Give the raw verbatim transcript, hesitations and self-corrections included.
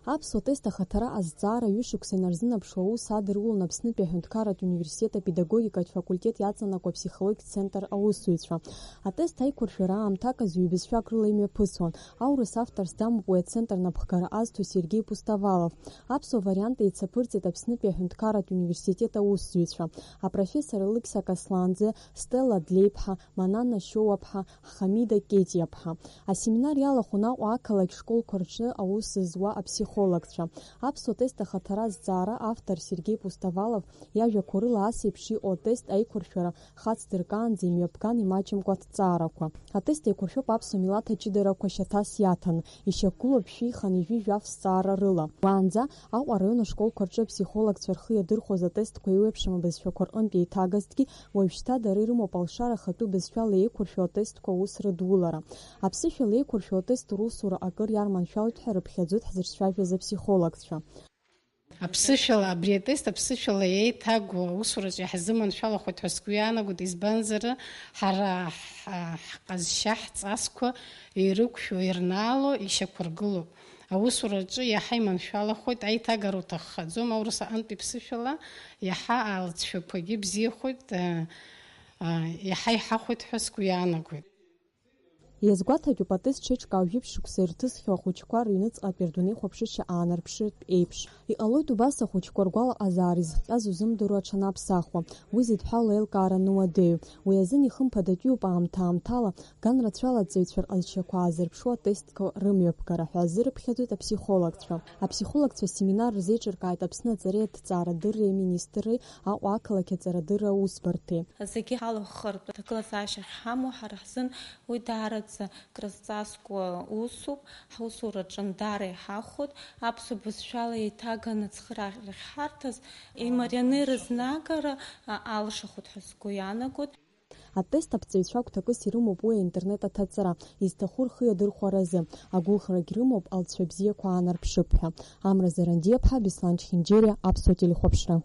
Аԥсуа тест ахаҭара азҵаара ҩышықәса инарзынаԥшуа аус адырулон Аԥснытәи аҳәынҭқарратә университет апедагогикатә факультет иаҵанакуа аԥсихологиатә центр аусзуҩцәа. Атест аиқәыршәара аамҭак азы ҩбызшәак рыла имҩаԥысуан. Аурыс авторс дамоуп уи ацентр напхгара азҭо Сергеи Пустовалов. Аԥсуа вариант еицаԥырҵеит Аԥснытәи аҳәынҭқарратә университет аусзуҩцәа, апрофессор Алықьса Касланӡе, Стелла Длеиԥҳа, Манана Шьоуаԥҳа, Хамида Кетиаԥҳа. Асеминар иалахәын Аҟәа ақалақь школқәа рҿы аус зуа аԥсихологцәа. Аԥсуа тест ахаҭара азҵаара автор Сергеи Пустовалов иажәақәа рыла ас еиԥш иҟоу атест аиқәыршәара хацдыркаанӡа имҩаԥган имаҷымкәа аҭҵаарақәа. Атест еиқәыршәоуп аԥсуа милаҭ аҷыдарақәа шьаҭас иаҭаны, ишьақәгылоуп шәи хынҩажәи жәаф зҵаара рыла. Уаанӡа Аҟәа араион ашколқәа рҿы аԥсихологцәа рхы иадырхәоз атестқәа еиуеиԥшым абызшәақәа рҟынтә еиҭагазҭгьы, уажәшьҭа дара ирымоуп алшара ахатәы бызшәала еиқәыршәо атестқәа аус рыдулара. Аԥсышәала еиқәыршәо атест русура акыр иарманшәалоит ҳәа рыԥхьаӡоит ҳзырцәажәаз аԥсихологцәа. Аԥсышәала, абри атест аԥсышәала еиҭагоу аусураҿы иаҳзыманшәалахоит ҳәа сгәы иаанагоит, избанзар, ҳара ҳ-, ҳҟазшьа, ҳҵасқәа ирықәшәо, ирнаало ишьақәыргылоуп. Аусураҿы иаҳа иманшәалахоит, аиҭагара уҭаххаӡом, аурыс аҟынтәи ԥсышәала иаҳа алҵшәақәагьы бзиахоит, а, а, иаҳа иҳахәоит ҳәа сгәы иаанагоит. Иазгәаҭатәуп атест шеиҿкаау жәиԥшь шықәса ирҭысхьоу ахәыҷқәа рыҩныҵҟатәи рдунеи хәаԥшышьа аанарԥшыртә еиԥш. Иҟалоит убас ахәыҷқәа ргәалаҟазаара изыхҟьаз узымдыруа аҽанаԥсахуа. Уи зыдҳәалоу аилкаара ануадаҩу. Уи азын ихымԥадатәиуп аамҭа-аамҭала ган рацәала аҵаҩцәа рҟазшьақәа аазырԥшуа атестқәа рымҩаԥгара ҳәа азы рыԥхьаӡоит аԥсихологцәа. Аԥсихологцәа асеминар рзеиҿыркааит Аԥсны аҵареи аҭҵаарадырреи аминистрреи Аҟәа ақалақь аҵарадырра аусбарҭеи. Зегьы ҳалахәхартә аҭагылазаашьа ахьҳамоу ҳара ҳзын уи даараӡа крызҵазкуа усуп, ҳусураҿы даара иҳахәоит, аԥсуа бызшәала еиҭаганы ацхыраара ахьҳарҭаз, имарианы ирызнагара, а, алшахоит ҳәа сгәы иаанагоит. Атест аԥҵаҩцәа агәҭакыс ирымоуп уи аинтернет аҭаҵара, изҭаху рхы иадырхәаразы, агәыӷрагь рымоуп алҵшәа бзиақәа аанарԥшып ҳәа. Амра Зарандиаԥҳа, Беслан Чхинџьериа, Аԥсуа телехәаԥшра.